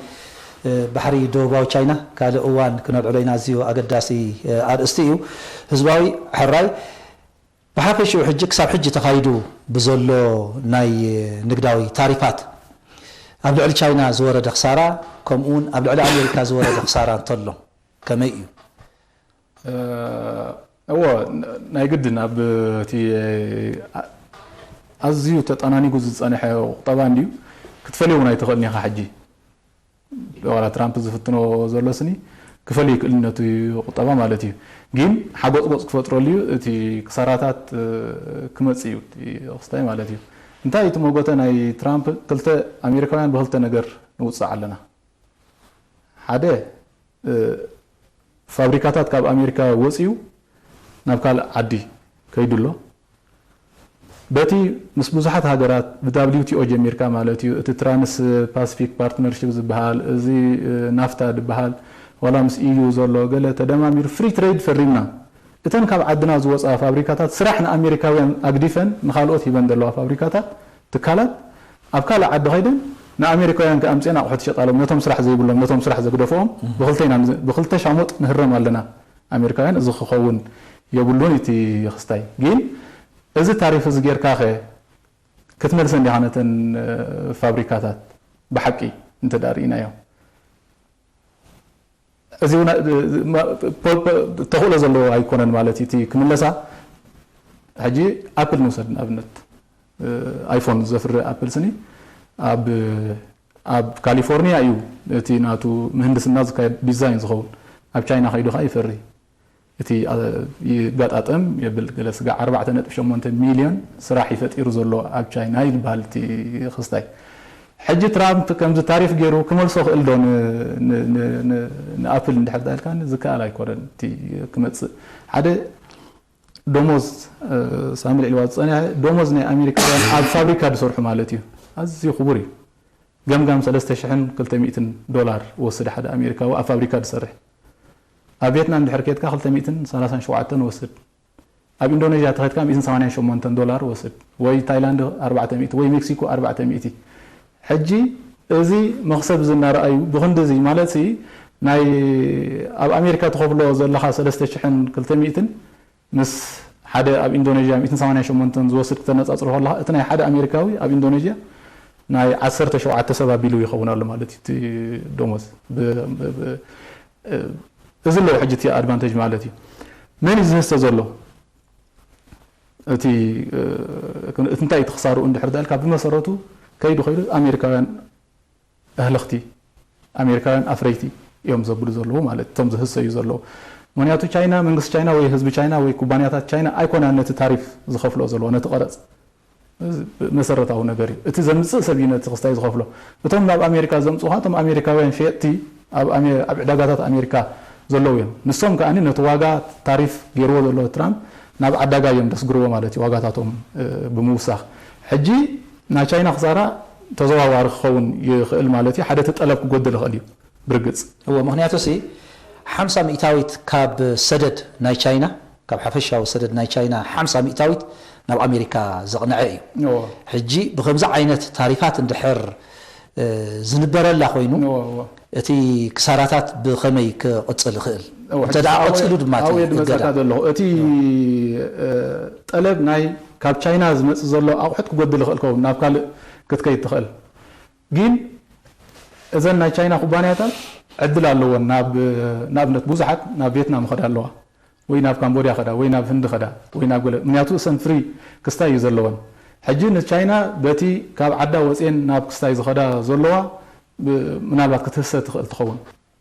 እ፣ ባሕሪ ደቡባዊ ቻይና ካልእ እዋን ክነልዕሎ ኢና። ኣዝዩ ኣገዳሲ፣ እ፣ ኣርእስቲ እዩ። ህዝባዊ ሕራይ ብሓፈሽኡ ሕጂ ክሳብ ሕጂ ተኻይዱ ብዘሎ ናይ ንግዳዊ ታሪፋት ኣብ ልዕሊ ቻይና ዝወረደ ክሳራ ከምኡ እውን ኣብ ልዕሊ ኣሜሪካ ዝወረደ ክሳራ እንተሎ ከመይ እዩ? እ፣ እዎ፣ ን-፣ ናይ ግድን ኣብ እቲ፣ እ፣ ኣ-፣ ኣዝዩ ተጠናኒጉ ዝጸንሐ ቁጠባ እንድዩ ክትፈልዮ እውን ኣይትኽእልን ኢኻ። ሕጂ ዋላ ትራምፕ ዝፍትኖ ዘሎ ስኒ ክፈልዮ ይክእል ነቲ ቁጠባ ማለት እዩ። ግን ሓጎጽጎጽ ክፈጥረሉ እዩ፣ እቲ ክሳራታት፣ እ፣ ክመጽእ እዩ እቲ ክስታይ ማለት እዩ። እንታይ እቲ መጎተ ናይ ትራምፕ? ክልተ ኣሜሪካውያን ብክልተ ነገር ንውጻእ ኣለና። ሓደ፣ እ፣ ፋብሪካታት ካብ ኣሜሪካ ወጺኡ ናብ ካልእ ዓዲ ከይዱ ኣሎ። በቲ ምስ ብዙሓት ሃገራት ብ ደብሊው ቲ ኦ ጀሚርካ ማለት እዩ፣ እቲ ትራንስ ፓሲፊክ ፓርትነርሺፕ ዝበሃል፣ እዚ፣ እ፣ ናፍታ ዝበሃል፣ ዋላ ምስ ኢ ዩ ዘሎ ገለ ተደማሚሩ ፍሪ ትሬድ ፈሪምና። እተን ካብ ዓድና ዝወጻ ፋብሪካታት ስራሕ ንኣሜሪካውያን ኣግዲፈን ንኻልኦት ሂበን ዘለዋ ፋብሪካታት፣ ትካላት ኣብ ካልእ ዓዲ ከይደን ንኣሜሪካውያን ከኣምፅና ኣቑሑት ይሸጣሎም፣ ነቶም ስራሕ ዘይብሎም፣ ነቶም ስራሕ ዘግደፍኦም ብክልተ ኢና፣ ብክልተ ሻሙጥ ንህረም ኣለና። ኣሜሪካውያን እዚ ክኸውን የብሉን። እቲ ክስታይ ግን እዚ ታሪፍ እዚ ጌርካ ኸ ክትመልሰን ዲኻ ነተን ፋብሪካታት? ብሓቂ እንተ ደኣ ርኢናዮ፣ እዚ እውን ተኽእሎ ዘለዎ ኣይኮነን ማለት እዩ። እቲ ክምለሳ ሕጂ ኣፕል ንውሰድ ንኣብነት፣ ኣይፎን ዘፍሪ ኣፕል ስኒ ኣብ ኣብ ካሊፎርኒያ እዩ እቲ ናቱ ምህንድስና ዝካየድ፣ ዲዛይን ዝኸውን። ኣብ ቻይና ከይዱ ከዓ ይፈሪ። እቲ ይጋጣጠም የብል ገለ ስጋዕ ኣርባዕተ ነጥቢ ሸሞንተ ሚልዮን ስራሕ ይፈጢሩ ዘሎ ኣብ ቻይና ይበሃል እቲ ክስታይ። ሕጂ ትራምፕ ከምዚ ታሪፍ ገይሩ ክመልሶ ክእል ዶ ንኣፕል እንድሕር ዳልካ ዝከኣል ኣይኮነን። እቲ ክመፅእ ሓደ ደሞዝ ሳሚ ልዕሊዋ ዝፀንሐ ደሞዝ ናይ ኣሜሪካውያን ኣብ ፋብሪካ ዝሰርሑ ማለት እዩ ኣዝዩ ክቡር እዩ። ገምጋም ሰለስተ ሽሕን ክልተ ሚእትን ዶላር ወስድ ሓደ ኣሜሪካዊ ኣብ ፋብሪካ ዝሰርሕ። ኣብ ቪየትናም ድሕር ኬድካ ክልተ ሚእትን ሰላሳን ሸውዓተን ወስድ። ኣብ ኢንዶኔዥያ ተኸድካ ሚእትን ሰማንያን ሸሞንተን ዶላር ወስድ፣ ወይ ታይላንድ ኣርባዕተ ሚእቲ ወይ ሜክሲኮ ኣርባዕተ ሚእቲ። ሕጂ እዚ መኽሰብ እዚ እናረኣዩ ብክንዲ እዚ ማለት ሲ ናይ ኣብ ኣሜሪካ ትኸፍሎ ዘለኻ ሰለስተ ሽሕን ክልተ ሚእትን ምስ ሓደ ኣብ ኢንዶኔዥያ ሚእትን ሰማንያን ሸሞንተን ዝወስድ ክተነጻጽሮ ከለኻ እቲ ናይ ሓደ ኣሜሪካዊ ኣብ ኢንዶኔዥያ ናይ ዓሰርተ ሸውዓተ ሰብ ኣቢሉ ይኸውን ኣሎ ማለት እዩ እቲ ደሞዝ። እዚ ኣለዎ ሕጂ እቲ ኣድቫንቴጅ ማለት እዩ። መን እዩ ዝህሰ ዘሎ? እቲ እንታይ እቲ ክሳሩ እንድሕር ዳልካ ብመሰረቱ ከይዱ ከይዱ ኣሜሪካውያን ኣህለኽቲ ኣሜሪካውያን ኣፍረይቲ እዮም ዘብሉ ዘለዉ ማለት እቶም ዝህሰዩ ዘለዉ። ምክንያቱ ቻይና መንግስቲ ቻይና ወይ ህዝቢ ቻይና ወይ ኩባንያታት ቻይና ኣይኮናን ነቲ ታሪፍ ዝኸፍሎ ዘለዎ ነቲ ቀረፅ። መሰረታዊ ነገር እዩ። እቲ ዘምፅእ ሰብ እዩ ነቲ ክስታይ ዝኸፍሎ። እቶም ናብ ኣሜሪካ ዘምፅኡኻ እቶም ኣሜሪካውያን ሸየጥቲ ኣብ ዕዳጋታት ኣሜሪካ ዘለዉ እዮም። ንሶም ከኣ ነቲ ዋጋ ታሪፍ ገይርዎ ዘሎ ትራምፕ ናብ ዓዳጋ እዮም ደስግርዎ ማለት እዩ ዋጋታቶም ብምውሳኽ። ሕጂ ናይ ቻይና ክሳራ ተዘዋዋሪ ክኸውን ይኽእል ማለት እዩ። ሓደ እቲ ጠለብ ክጎድል ይኽእል እዩ ብርግፅ። እዎ ምክንያቱ ሲ ሓምሳ ሚእታዊት ካብ ሰደድ ናይ ቻይና ካብ ሓፈሻዊ ሰደድ ናይ ቻይና ሓምሳ ሚእታዊት ናብ ኣሜሪካ ዘቕንዐ እዩ። ሕጂ ብከምዚ ዓይነት ታሪፋት እንድሕር ዝንበረላ ኮይኑ እቲ ክሳራታት ብኸመይ ክቕፅል ይኽእል? እንተ ደኣ ቀፂሉ ድማ እቲ እገዳ ዘለኹ እቲ ጠለብ ናይ ካብ ቻይና ዝመፅእ ዘሎ ኣቑሑት ክጎድል ይኽእል ከውን ናብ ካልእ ክትከይድ ትኽእል። ግን እዘን ናይ ቻይና ኩባንያታት ዕድል ኣለዎን ናብ ንኣብነት ብዙሓት ናብ ቪየትናም ይኸዳ ኣለዋ ወይ ናብ ካምቦድያ ኸዳ ወይ ናብ ህንዲ ኸዳ ወይ ናብ ገለ ምክንያቱ እሰን ፍሪ ክስታይ እዩ ዘለወን። ሕጂ ንቻይና በቲ ካብ ዓዳ ወፅኤን ናብ ክስታይ ዝኸዳ ዘለዋ ምናልባት ክትህሰ ትኽእል ትኸውን።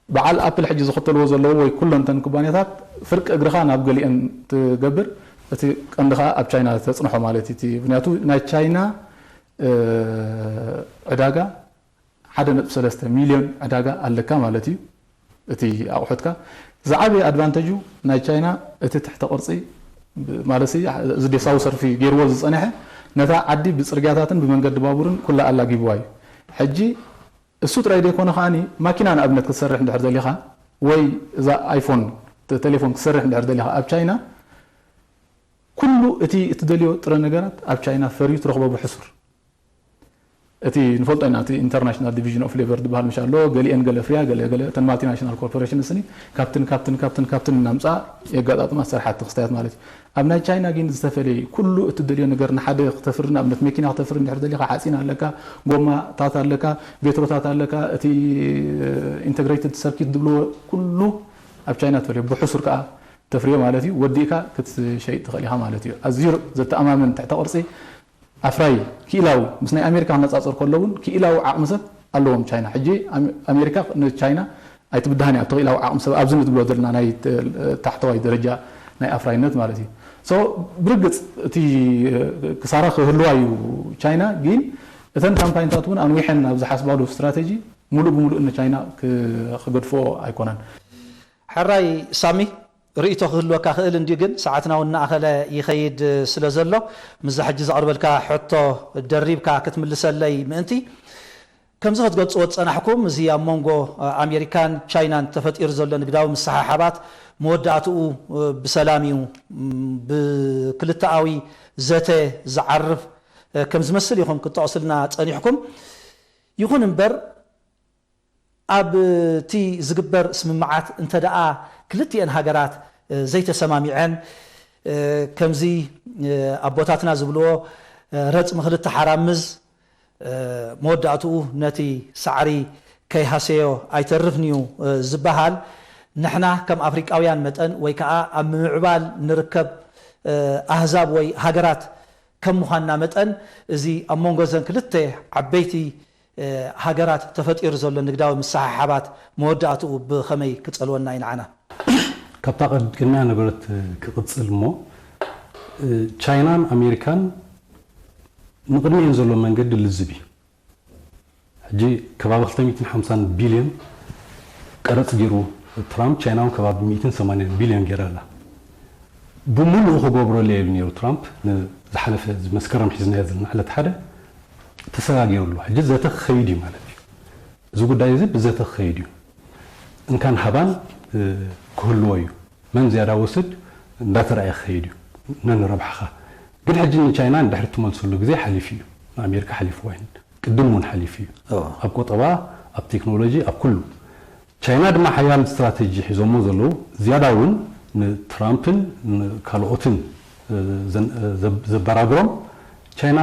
በዓል ኣፕል ሕጂ ዝኽተልዎ ዘለዉ ወይ ኩለንተን ኩባንያታት ፍርቂ እግርኻ ናብ ገሊአን ትገብር፣ እቲ ቀንዲ ኸኣ ኣብ ቻይና ተጽንሖ ማለት እዩ። ምክንያቱ ናይ ቻይና ዕዳጋ ሓደ ነጥቢ ሰለስተ ሚልዮን ዕዳጋ ኣለካ ማለት እዩ። እቲ ኣቑሑትካ ዝዓበየ ኣድቫንተጁ ናይ ቻይና እቲ ትሕተ ቅርጺ ማለት እዚ ዴሳዊ ሰርፊ ገይርዎ ዝጸንሐ ነታ ዓዲ ብጽርግያታትን ብመንገዲ ባቡርን ኩላ ኣላጊብዋ እዩ። ሕጂ እሱ ጥራይ ዘይኮነ ከኣኒ ማኪና ንኣብነት ክትሰርሕ እንድሕር ደሊኻ ወይ እዛ ኣይፎን ተ- ቴሌፎን ክትሰርሕ እንድሕር ደሊኻ ኣብ ቻይና ኩሉ እቲ እትደልዮ ጥረ ነገራት ኣብ ቻይና ፈርዩ ትረኽቦ ብሕሱር። እቲ ንፈልጦ ኢና እቲ ኢንተርናሽናል ዲቪዥን ኦፍ ሌበር ዝበሃል ምሽ ኣሎ ገሊአን ገለ ፍርያ ገለ ገለ እተን ማልቲናሽናል ኮርፖሬሽን ስኒ ካብትን ካብትን ካብትን ካብትን እናምፅኣ የጋጣጥማ ዝሰርሓ እቲ ክስታያት ማለት እዩ። ኣብ ናይ ቻይና ግን ዝተፈለየ ኩሉ እትደልዮ ነገር ንሓደ ክተፍሪ ንኣብነት መኪና ክተፍሪ እንድሕር ደሊኻ ሓፂን ኣለካ፣ ጎማታት ኣለካ፣ ቤትሮታት ኣለካ፣ እቲ ኢንተግሬትድ ሰርኪት ዝብልዎ ኩሉ ኣብ ቻይና ተፈልዮ ብሕሱር ከዓ ተፍርዮ ማለት እዩ። ወዲእካ ክትሸይጥ ትኽእል ኢኻ ማለት እዩ። ኣዝዩ ዘተኣማምን ትሕተ ቅርፂ ኣፍራይ ክኢላዊ ምስ ናይ ኣሜሪካ ክነፃፀር ከሎ እውን ክኢላዊ ዓቕሚ ሰብ ኣለዎም ቻይና። ሕጂ ኣሜ- ኣሜሪካ ንቻይና ኣይትብድሃን እያ። እቲ ክኢላዊ ዓቕሚ ሰብ ኣብዚ ንትብሎ ዘለና ናይ ተ- ታሕተዋይ ደረጃ ናይ ኣፍራይነት ማለት እዩ። So ብርግፅ እቲ ክሳራ ክህልዋ እዩ ቻይና። ግን እተን ካምፓኒታት እውን ኣንዊሐን ኣብ ዝሓስባሉ ስትራቴጂ ሙሉእ ብሙሉእ ንቻይና ክ- ክገድፍኦ ኣይኮነን። ሕራይ ሳሚ ርእይቶ ክህልወካ ክእል እንድዩ ግን ሰዓትና እውን እናኣኸለ ይኸይድ ስለ ዘሎ ምስዛ ሕጂ ዘቕርበልካ ሕቶ ደሪብካ ክትምልሰለይ ምእንቲ ከምዚ ክትገልፅዎ ዝፀናሕኩም እዚ ኣብ መንጎ ኣሜሪካን ቻይናን ተፈጢሩ ዘሎ ንግዳዊ ምስሕሓባት መወዳእትኡ ብሰላም እዩ ብክልተኣዊ ዘተ ዝዓርፍ ከም ዝመስል ኢኹም ክትጠቕሱልና ፀኒሕኩም ይኹን እምበር፣ ኣብቲ ዝግበር ስምምዓት እንተ ደኣ ክልቲኤን ሃገራት ዘይተሰማሚዐን፣ ከምዚ ኣቦታትና ዝብልዎ፣ ረጽሚ ክልተ ሓራምዝ መወዳእትኡ ነቲ ሳዕሪ ከይሃሰዮ ኣይተርፍን እዩ ዝበሃል። ንሕና ከም ኣፍሪቃውያን መጠን ወይ ከኣ ኣብ ምምዕባል ንርከብ ኣህዛብ ወይ ሃገራት ከም ምዃንና መጠን፣ እዚ ኣብ መንጎ እዘን ክልተ ዓበይቲ ሃገራት ተፈጢሩ ዘሎ ንግዳዊ ምስሕሓባት መወዳእትኡ ብኸመይ ክጸልወና እዩ ንዓና? ካብታ ቅድሚያ ነበረት ክቕጽል እሞ፣ ቻይናን ኣሜሪካን ንቕድሚኤን ዘሎ መንገዲ ልዝብ እዩ። ሕጂ ከባቢ ክልተ ሚእትን ሓምሳን ቢልዮን ቀረጽ ገይሩ ትራምፕ፣ ቻይና እውን ከባቢ ሚእትን ሰማንያን ቢልዮን ገይራ ኣላ። ብምሉኡ ክገብረሉ ኢሉ ነይሩ ትራምፕ። ንዝሓለፈ እዚ መስከረም ሒዝናዮ ዘለና ዕለት ሓደ ተሰጋጊሩ ኣሎ። ሕጂ ዘተ ክኸይድ እዩ ማለት እዩ። እዚ ጉዳይ እዚ ብዘተ ክኸይድ እዩ። እንካን ሃባን ክህልዎ እዩ። መን ዝያዳ ወስድ እንዳተራእየ ክኸይድ እዩ ነንረብሓኻ። ግን ሕጂ ንቻይና ንድሕሪ ትመልሰሉ ግዜ ሓሊፉ እዩ። ንኣሜሪካ ሓሊፍዋ እዩ። ቅድም እውን ሓሊፉ እዩ። ኣብ ቆጠባ፣ ኣብ ቴክኖሎጂ፣ ኣብ ኩሉ። ቻይና ድማ ሓያል ስትራተጂ ሒዞሞ ዘለዉ፣ ዝያዳ እውን ንትራምፕን ንካልኦትን ዘበራብሮም፣ ቻይና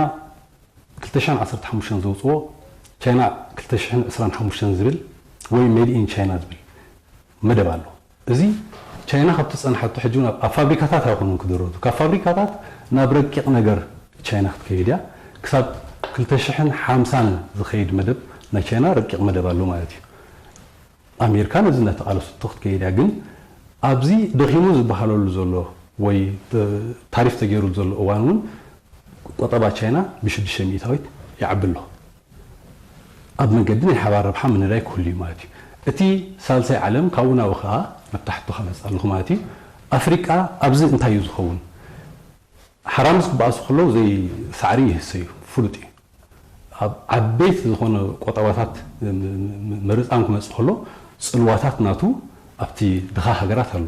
ክልተ ሽሕን ዓሰርተ ሓሙሽተን ዘውፅዎ፣ ቻይና ክልተ ሽሕን ዕስራን ሓሙሽተን ዝብል ወይ ሜድ ኢን ቻይና ዝብል መደብ ኣሎ። እዚ ቻይና ካብ ትፀንሓቶ ሕጂ እውን ኣብ ፋብሪካታት ኣይኮኑን ክድረቱ፣ ካብ ፋብሪካታት ናብ ረቂቕ ነገር ቻይና ክትከይድ እያ። ክሳብ ክልተ ሽሕን ሓምሳን ዝኸይድ መደብ ናይ ቻይና ረቂቕ መደብ ኣሎ ማለት እዩ። ኣሜሪካ ነዚ እናተቓለሰቶ ክትከይድ እያ። ግን ኣብዚ ደኺሙ ዝበሃለሉ ዘሎ ወይ ታሪፍ ተገይሩ ዘሎ እዋን እውን ቆጠባ ቻይና ብሽዱሽተ ሚእታዊት ይዓቢ ኣሎ። ኣብ መንገዲ ናይ ሓባር ረብሓ ምንዳይ ክህሉ እዩ ማለት እዩ። እቲ ሳልሳይ ዓለም ካብኡ ናብኡ ከዓ መብታሕቱ ከመፅእ ኣለኹ ማለት እዩ። ኣፍሪቃ ኣብዚ እንታይ እዩ ዝኸውን? ሓራምዝ ክበኣሱ ከለዉ ዘይ ሳዕሪ ይህሰ እዩ፣ ፍሉጥ እዩ። ኣብ ዓበይቲ ዝኾነ ቆጠባታት መርፃም ክመፅእ ከሎ ፅልዋታት ናቱ ኣብቲ ድኻ ሃገራት ኣሎ።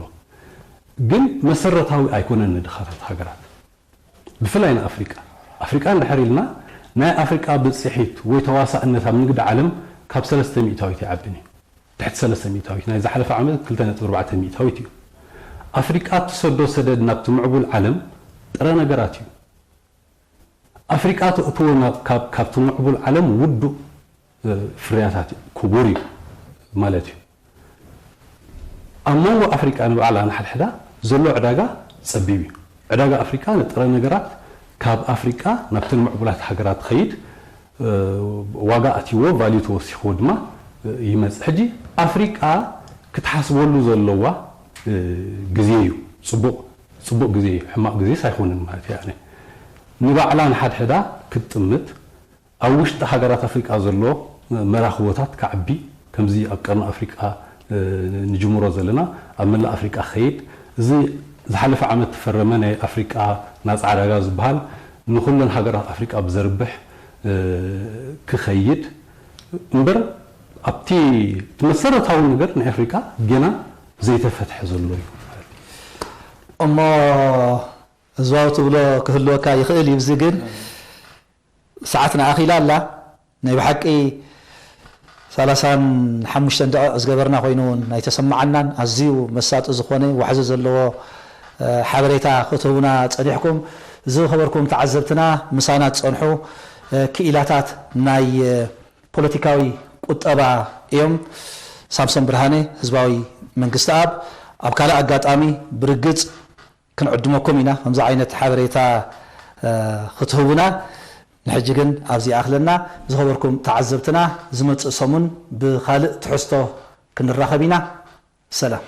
ግን መሰረታዊ ኣይኮነን ንድኻታት ሃገራት። ብፍላይ ንኣፍሪቃ። ኣፍሪቃ እንድሕር ኢልና ናይ ኣፍሪቃ ብፅሒት ወይ ተዋሳእነት ኣብ ንግዲ ዓለም ካብ ሰለስተ ሚእታዊት ይዓብን እዩ። ትሕቲ ሰለስተ ሚእታዊት፣ ናይ ዝሓለፈ ዓመት ክልተ ነጥቢ ኣርባዕተ ሚእታዊት እዩ። ኣፍሪቃ እትሰዶ ሰደድ ናብቲ ምዕቡል ዓለም ጥረ ነገራት እዩ። ኣፍሪቃ ተእትዎ ካብቲ ምዕቡል ዓለም ውዱእ ፍርያታት እዩ፣ ክቡር እዩ ማለት እዩ። ኣብ መንጎ ኣፍሪቃ ንባዕላ ንሓድሕዳ ዘሎ ዕዳጋ ጸቢብ እዩ። ዕዳጋ ኣፍሪቃ ንጥረ ነገራት ካብ ኣፍሪቃ ናብተን ምዕቡላት ሃገራት ትኸይድ፣ ዋጋ ኣትይዎ ቫልዩ ተወሲኽዎ ድማ ይመጽእ። ሕጂ ኣፍሪቃ ክትሓስበሉ ዘለዋ ግዜ እዩ። ጽቡቕ ጽቡቕ ግዜ እዩ፣ ሕማቕ ግዜስ ኣይኮነን ማለት እዩ። ንባዕላ ንሓድሕዳ ክትጥምት ኣብ ውሽጢ ሃገራት ኣፍሪቃ ዘሎ መራኽቦታት ክዓቢ፣ ከምዚ ኣብ ቀርኒ ኣፍሪቃ ንጅምሮ ዘለና ኣብ መላእ ኣፍሪቃ ክኸይድ፣ እዚ ዝሓለፈ ዓመት ተፈረመ ናይ ኣፍሪቃ ናጻ ዕዳጋ ዝበሃል ንኹለን ሃገራት ኣፍሪቃ ብዘርብሕ ክኸይድ እምበር ኣብቲ እቲ መሰረታዊ ነገር ናይ ኣፍሪቃ ገና ዘይተፈትሐ ዘሎ እዩ። እሞ ህዝባዊ ትብሎ ክህልወካ ይኽእል እዩ። እዚ ግን ሰዓትና ኣኺላ ኣላ። ናይ ብሓቂ ሰላሳን ሓሙሽተን ደቂቕ ዝገበርና ኮይኑ እውን ኣይተሰማዓናን። ኣዝዩ መሳጢ ዝኾነ ዋሕዚ ዘለዎ ሓበሬታ ክትህቡና ጸኒሕኩም። ዝኸበርኩም ተዓዘብትና፣ ምሳና ትጸንሑ ክኢላታት ናይ ፖለቲካዊ ቁጠባ እዮም። ሳምሶን ብርሃነ፣ ህዝባዊ መንግስቲ ኣብ ኣብ ካልእ ኣጋጣሚ ብርግጽ ክንዕድመኩም ኢና ከምዚ ዓይነት ሓበሬታ ክትህቡና። ንሕጂ ግን ኣብዚ ይኣኽለና። ዝኸበርኩም ተዓዘብትና፣ ዝመጽእ ሰሙን ብኻልእ ትሕዝቶ ክንራኸብ ኢና። ሰላም።